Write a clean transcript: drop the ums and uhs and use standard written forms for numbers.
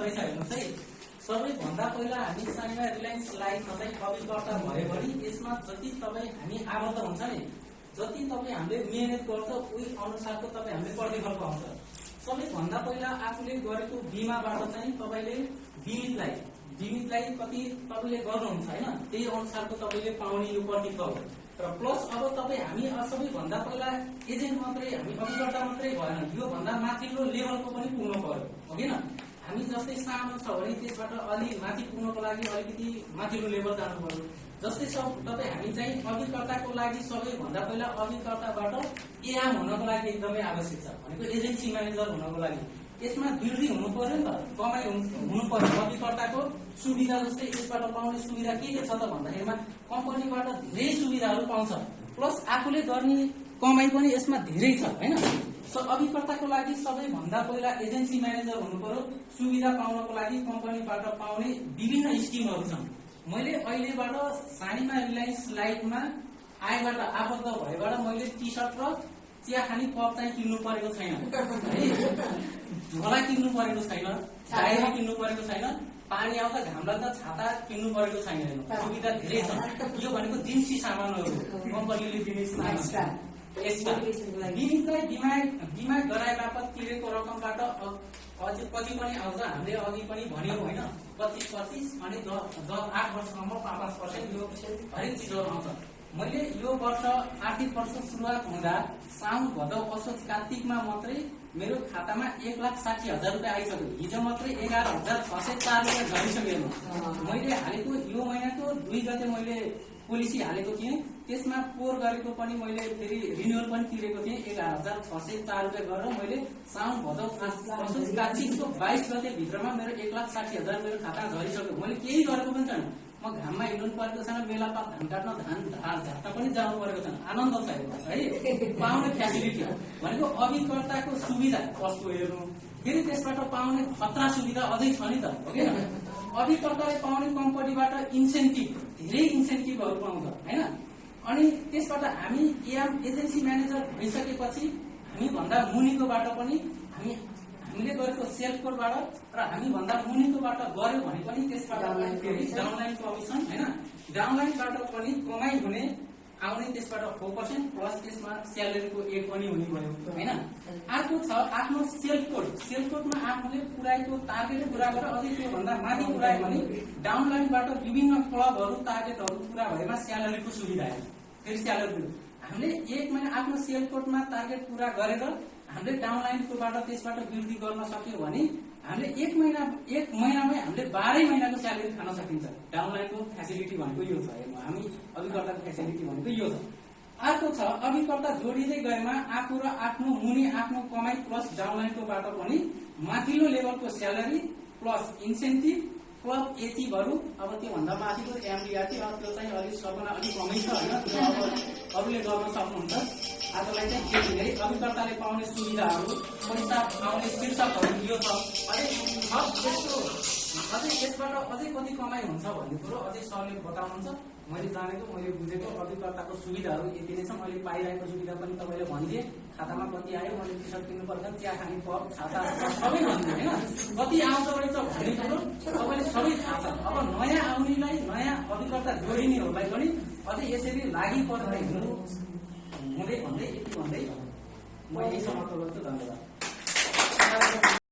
मात्रै छ। हेर्नुहोस् है, सबैभन्दा पहिला हामी साइमा रिलायन्स लाइफमा चाहिँ अभिकर्ता भए पनि यसमा जति तपाईँ हामी आबद्ध हुन्छ नि, जति तपाईँ हामीले मेहनत गर्छ उही अनुसारको तपाईँ हामीले प्रतिफल पाउँछ। सबैभन्दा पहिला आफूले गरेको बिमाबाट चाहिँ तपाईँले बिमितलाई कति तपाईँले गर्नुहुन्छ होइन, त्यही अनुसारको तपाईँले पाउने यो प्रतिफल र प्लस अब तपाईँ हामी सबैभन्दा पहिला एजेन्ट मात्रै हामी अभिकर्ता मात्रै भएन, योभन्दा माथिल्लो लेभलको पनि पुग्नु पर्यो हो किन। हामी जस्तै सानो छ भने त्यसबाट अलि माथि पुग्नको लागि अलिकति माथिल्लो लेभल जानु पर्यो। जस्तै तपाईँ हामी चाहिँ अभिकर्ताको लागि सबैभन्दा पहिला अभिकर्ताबाट एआम हुनको लागि एकदमै आवश्यक छ, भनेको एजेन्सी म्यानेजर हुनको लागि यसमा वृद्धि हुनु पर्यो नि त, कमाइ हुनु पर्यो। अभिकर्ताको सुविधा जस्तै यसबाट पाउने सुविधा के छ त भन्दाखेरिमा कम्पनीबाट धेरै सुविधाहरू पाउँछ, प्लस आफूले गर्ने कमाइ पनि यसमा धेरै छ होइन। अभिकर्ताको लागि सबैभन्दा पहिला एजेन्सी म्यानेजर हुनु पर्यो। सुविधा पाउनको लागि कम्पनीबाट पाउने विभिन्न स्किमहरू छन्। मैले अहिलेबाट साइमा रिलायन्स लाइफमा आएबाट आबद्ध भएबाट मैले टी सर्ट र चिया खाने कप चाहिँ किन्नु परेको छैन, झोला किन्नु परेको छैन, डायरी किन्नु परेको छैन, पानी आउँदा घाम लाग्दा छाता किन्नु परेको छैन। सुविधा धेरै छ। यो भनेको जिन्सी सामानहरू कम्पनीले दिने सामान। बिमा गराए बापत तिरेको रकमबाट अझै पछि पनि आउँछ। हामीले अघि पनि भन्यौँ होइन, 25 अनि 8 वर्षसम्म 5% यो हरेक चिजहरू आउँछ। मैले यो वर्ष आर्थिक वर्ष सुरुवात हुँदा साउन भदौ असोज कार्तिकमा मात्रै मेरो खातामा 1,60,000 रुपियाँ आइसक्यो। हिजो मात्रै 11,604 रुपियाँ झरिसक्यो। मैले हालेको यो महिनाको 2 गते मैले पोलिसी हालेको थिएँ, त्यसमा पोहोर गरेको पनि मैले फेरि रिन्युअल पनि तिरेको थिएँ 11,604 रुपियाँ गरेर मैले साउन भदौ असोज कार्तिकको 22 गते भित्रमा मेरो 1,60,000 मेरो खाता झरिसक्यो। मैले केही गरेको पनि छैन। म घाममा हिँड्नु परेको छैन, मेलापात धान काट्न झाट्न पनि जानु परेको छैन। आनन्द छ है, पाउने फेसिलिटी हो भनेको अभिकर्ताको सुविधा कस्तो हेर्नु, फेरि त्यसबाट पाउने खतरा सुविधा अझै छ नि त हो कि। अभिकर्ताले पाउने कम्पनीबाट इन्सेन्टिभ धेरै इन्सेन्टिभहरू पाउँछ होइन। अनि त्यसबाट हामी एजेन्सी म्यानेजर भइसकेपछि हामी भन्दा मुनिकोबाट पनि हामीले गरेको सेल्फ कोडबाट र हामी भन्दा मुनिकोबाट गर्यो भने पनि त्यसबाट फेरि डाउनलाइन कमिसन होइन, डाउनलाइनबाट पनि कमाइ हुने आउने त्यसबाट 4% प्लस त्यसमा स्यालेरीको 8 पनि हुने भयो होइन। अर्को छ आफ्नो सेल्फ कोडमा आफूले पुऱ्याएको टार्गेट पुरा गरेर अझै त्योभन्दा माथि पुऱ्यायो भने डाउनलाइनबाट विभिन्न क्लबहरू टार्गेटहरू पुरा भएमा स्यालेरीको सुविधा आयो। फेरि स्यालेरी हामीले 1 महिना आफ्नो सेल्फ कोडमा टार्गेट पुरा गरेर हामीले डाउनलाइनकोबाट त्यसबाट वृद्धि गर्न सक्यौँ भने हामीले 1 महिनामै हामीले 12 महिनाको स्यालेरी खान सकिन्छ। डाउनलाइनको फेसिलिटी भनेको यो छ। हेर्नु, हामी अभिकर्ताको फेसिलिटी भनेको यो छ। अर्को छ अभिकर्ता जोडिँदै गएमा आफू र आफ्नो मुनि आफ्नो कमाइ प्लस डाउनलाइनकोबाट पनि माथिल्लो लेभलको स्यालेरी प्लस इन्सेन्टिभ क्लब एचिभहरू। अब त्योभन्दा माथिको एमडिआरटी त्यो चाहिँ अलिक सपना अलिक कमै छ होइन, त्यो अब अरूले गर्न सक्नुहुन्छ। आजलाई चाहिँ के दिने अभिकर्ताले पाउने सुविधाहरू, पैसा पाउने शीर्षकहरू यो छ। अझै यसबाट अझै कति कमाइ हुन्छ भन्ने कुरो अझै सरले बताउनुहुन्छ। मैले जानेको मैले बुझेको अभिकर्ताको सुविधाहरू यति नै छ। मैले पाइरहेको सुविधा पनि तपाईँले भनिदिएँ। खातामा कति आयो, मैले टी सर्ट किन्नु पर्छ, चिया खाने कप छाता सबै भनिदिएँ होइन। कति आउँछ रहेछ भन्ने कुरो तपाईँले सबै थाहा छ। अब नयाँ आउनेलाई नयाँ अभिकर्ता जोडिनेहरूलाई पनि अझै यसरी लागि पर्दै हुँदै यति भन्दै म यही समाप्त गर्छु। धन्यवाद।